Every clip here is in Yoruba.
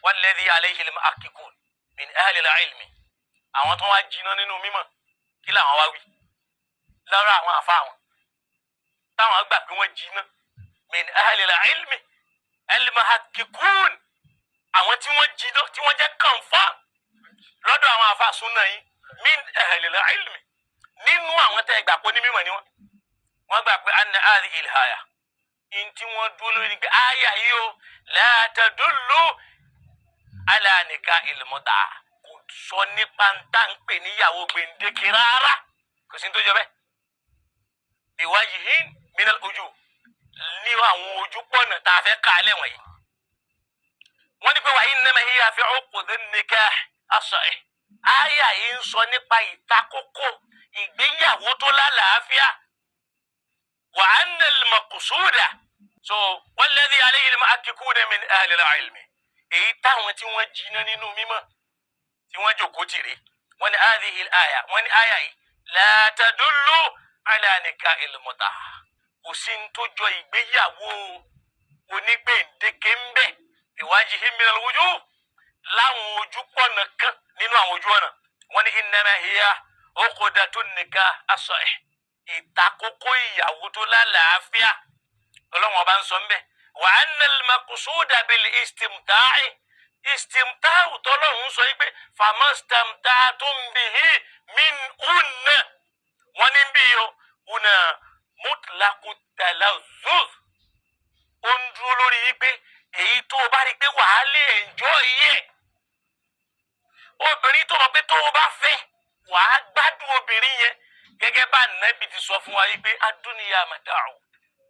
Walladhi alayhi al-muhaqqiqun min ahli al-ilmi, àwọn tó wá jiná nínú mímọ̀, kí làwọn wá wí lọ́rọ̀ àwọn àfa wọn táwọn gbà pé wọ́n jiná? Min ahli al-ilmi al-muhaqqiqun, àwọn tí wọ́n jiná, tí wọ́n jẹ́ confirm lọ́dọ̀ àwọn àfa súnà yìí, min ahli al-ilmi, nínú àwọn tẹ́ gbà pé ní mímọ̀ ni wọ́n, wọ́n gbà pé anna hadhihi al-aya, in tí wọ́n dúró lórí ni pé àyà yìí o, la tadullu ala nikahil mut'a, kò sọ nípa ń tá ń pè níyàwó gbèǹdéke rárá, kò sí ní tó jọ bẹ́ẹ̀. Biwajhin minal wujuh, ní àwọn ojú pọ̀nà tá a fẹ́ ká lẹ̀ wọ̀nyí. Wọ́n ní pé wa innama hiya fi uqdin nikah as-sahih. Àyà yìí ń sọ nípa ìtakókò ìgbéyàwó tó lálàáfíà. Wa anna al-maqsuda, so walladhi alayhi al-muhakkikuna min ahli al-ilmi, èyí táwọn tí wọ́n jiná nínú mímọ̀ tí wọ́n jòkó tìrì, wọ́n ní hadhihi al-aya, wọ́n ní àyà yìí, la tadullu ala nikahil mut'a, kò sí ní tó jọ ìgbéyàwó onígbèǹdéke ń bẹ, biwajhin minal wujuh, láwọn ojú pọ̀nà kan nínú àwọn ojú ọ̀nà. Wọ́n ní innama hiya uqdatun nikah as-sahih, ìtakókó ìyàwó tó lálàáfíà ọlọ́wọ́n ọba ń sọ ń bẹ̀. Wa anna al-maqsuda bil istimta'i, istimta'u tọ́lọ́hún sọ yìí pé famastamta'tum bihi min unna, wọ́n ní bí o una mutlaqu talazzuz, ó ń dúró lórí yìí pé èyí tó o bá rí i pé wàá lè enjoy yẹ obìnrin tó mọ̀ pé tó o bá fẹ́, wàá gbádùn obìnrin yẹn, gẹ́gẹ́ bá Nàbì ti sọ fún wa yìí pé ad-dunya mata'u,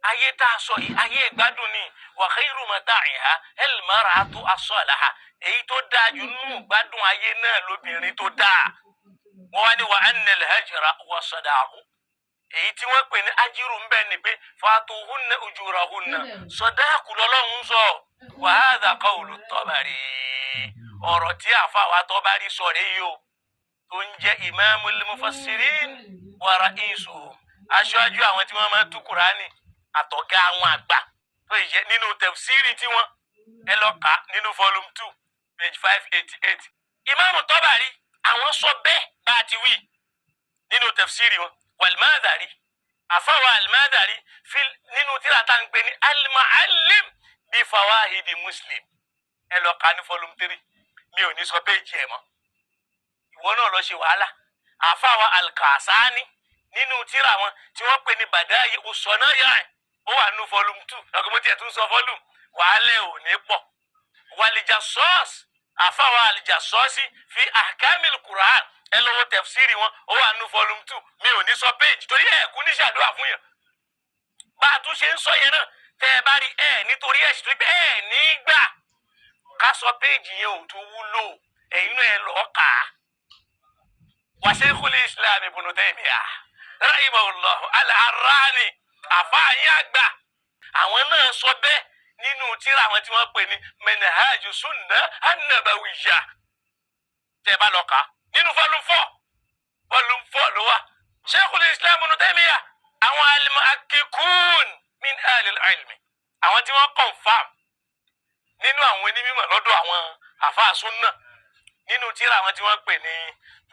ayé tá a sọ yìí, ayé ìgbádùn ni, wa khayru mata'iha al-mar'atu as-salihah, èyí tó dáa jù nínú ìgbádùn ayé náà lóbìnrin tó dáa. Wọ́n wá ní wa anna al-hajra wa sadaqu, èyí tí wọ́n pè ní ajiru ń bẹ ni pé fatuhunna ujurahunna, sadaqu lọ́lọ́run sọ. Wa hadha qawlu Tabari, ọ̀rọ̀ tí àfa wa Tabari sọ rèé yìí o, tó ń jẹ́ imamul mufassirin wa ra'isuhum, aṣáájú àwọn tí wọ́n máa ń tú Kùránì àtọ̀gá àwọn àgbà tó yẹ nínú tafsiri tí wọ́n, ẹ lọ kà nínú volume 2, page 588. Ìmáàmù Tabari, àwọn sọ bẹ́ẹ̀ bá a ti wí nínú tafsiri wọn. Wal-Madhari, àfọwọ́ al-Madhari fi nínú tírà tá à ń pè ní al-Mu'allim bí fawahidi Muslim, ẹ lọ kà ní volume 3, mi ò ní sọ péjì ẹ̀ mọ́, ìwọ náà lọ ṣe wàhálà. Àfàwà al-Kasani, nínú tírà wọn tí wọ́n pè ní Bada'i us-Sana'i, ó wà nínú volume 2. Ọkọ̀ mo tiẹ̀ tún sọ volume, wàhálẹ̀ ò ní pọ̀. Wal-Jassas, àfàwà al-Jassasi fi ahkamil Qur'an, ẹ lọ́wọ́ tafsiri wọn, ó wà nínú volume 2, mi ò ní sọ péjì torí ẹ̀ kú ní ṣàdúrà fún yàn. Bá a tún ṣe ń sọ yẹn náà, tẹ́ ẹ bá rí ẹ nítorí ẹ̀ sì tó pé ẹ ní gbà ká sọ péjì yẹn ò tún wúlò, ẹ̀yin náà ẹ lọ́ọ́ kà á. Wa Sheikhul Islam Ibn Taymiyyah rahimahullah al-Harrani, àfáàyín àgbà, àwọn náà sọ bẹ́ẹ̀ nínú tírà àwọn tí wọ́n pè ní Minhaju Sunnah an-Nabawiyya, tẹ́ ẹ bá lọ kà á nínú volume 4, volume 4 ló wà. Sheikhul Islam Ibn Taymiyyah, àwọn al-muhakkikun min ahli al-ilmi, àwọn tí wọ́n confirm nínú àwọn onímọ̀ lọ́dọ̀ àwọn àfáà súnà, nínú tírà àwọn tí wọ́n pè ní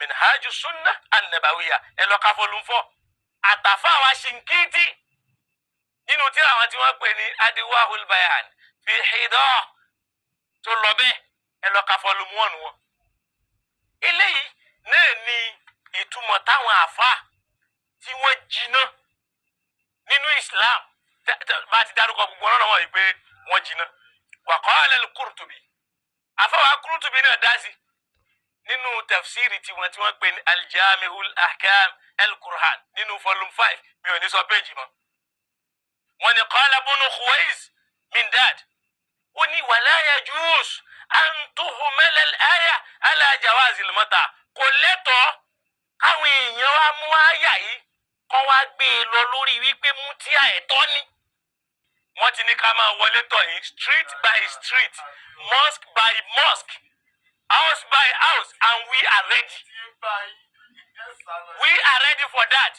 Minhaju Sunnah an-Nabawiyya, ẹ lọ ka volume 4. Àtàfà wa Shinkiti, nínú tírà àwọn tí wọ́n pè ní Adwa'ul Bayan fi Hidah tó lọ bẹ́ẹ̀, ẹ lọ ka volume 1 wọn. Eléyìí náà ni ìtumọ̀ táwọn àfáà tí wọ́n jiná nínú Islam bá ti dárúkọ gbogbo ọ̀rọ̀ wọn yìí pé wọ́n jiná. Wa qala al-Qurtubi, àfáwà Qurtubi náà dá sí nínú tafsiri tiwọn tí wọ́n pè ní al-Jami'ul Ahkam al-Qur'an nínú volume 5, mi ò ní sọ péjì mọ́. Wọ́n ní qala ibn Khuwayz Mindad, ó ní wala yajuz an tuhmala al-aya ala jawazil mut'a, kò lẹ́tọ̀ọ́ káwọn èèyàn wá mú àyà yìí kọ́ wá gbé e lọ lórí wípé mú tí àìtọ́ ni. Wọ́n ti ní ká máa wọlé tọ̀ yín street by street, mosque by mosque, house by house, and we are ready. We are ready for that.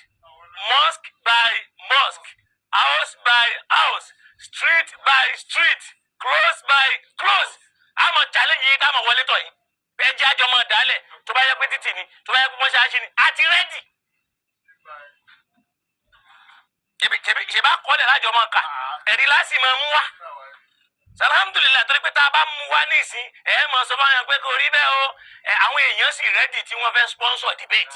Mosque by mosque, house by house, street by street, close by close. Àmọ́ challenge yìí. táwọn wọlé tọ̀ yìí ẹ jẹ́ àjọ máa dálẹ̀. Tó bá yẹ pé títì ni, tó bá yẹ pé mọ́ṣáláṣí ni, a ti ready. Ṣèbá kọ́lẹ̀ lájọ máa kà, ẹ̀rí láti máa mú wá. Alhamdulilayi, torí pé tá a bá mú wá nísìn, ẹ mọ̀ sọ fún àwọn pé kò rí bẹ́ẹ̀ o. Ẹ àwọn èèyàn sì ready tí wọ́n fẹ́ sponsor debate.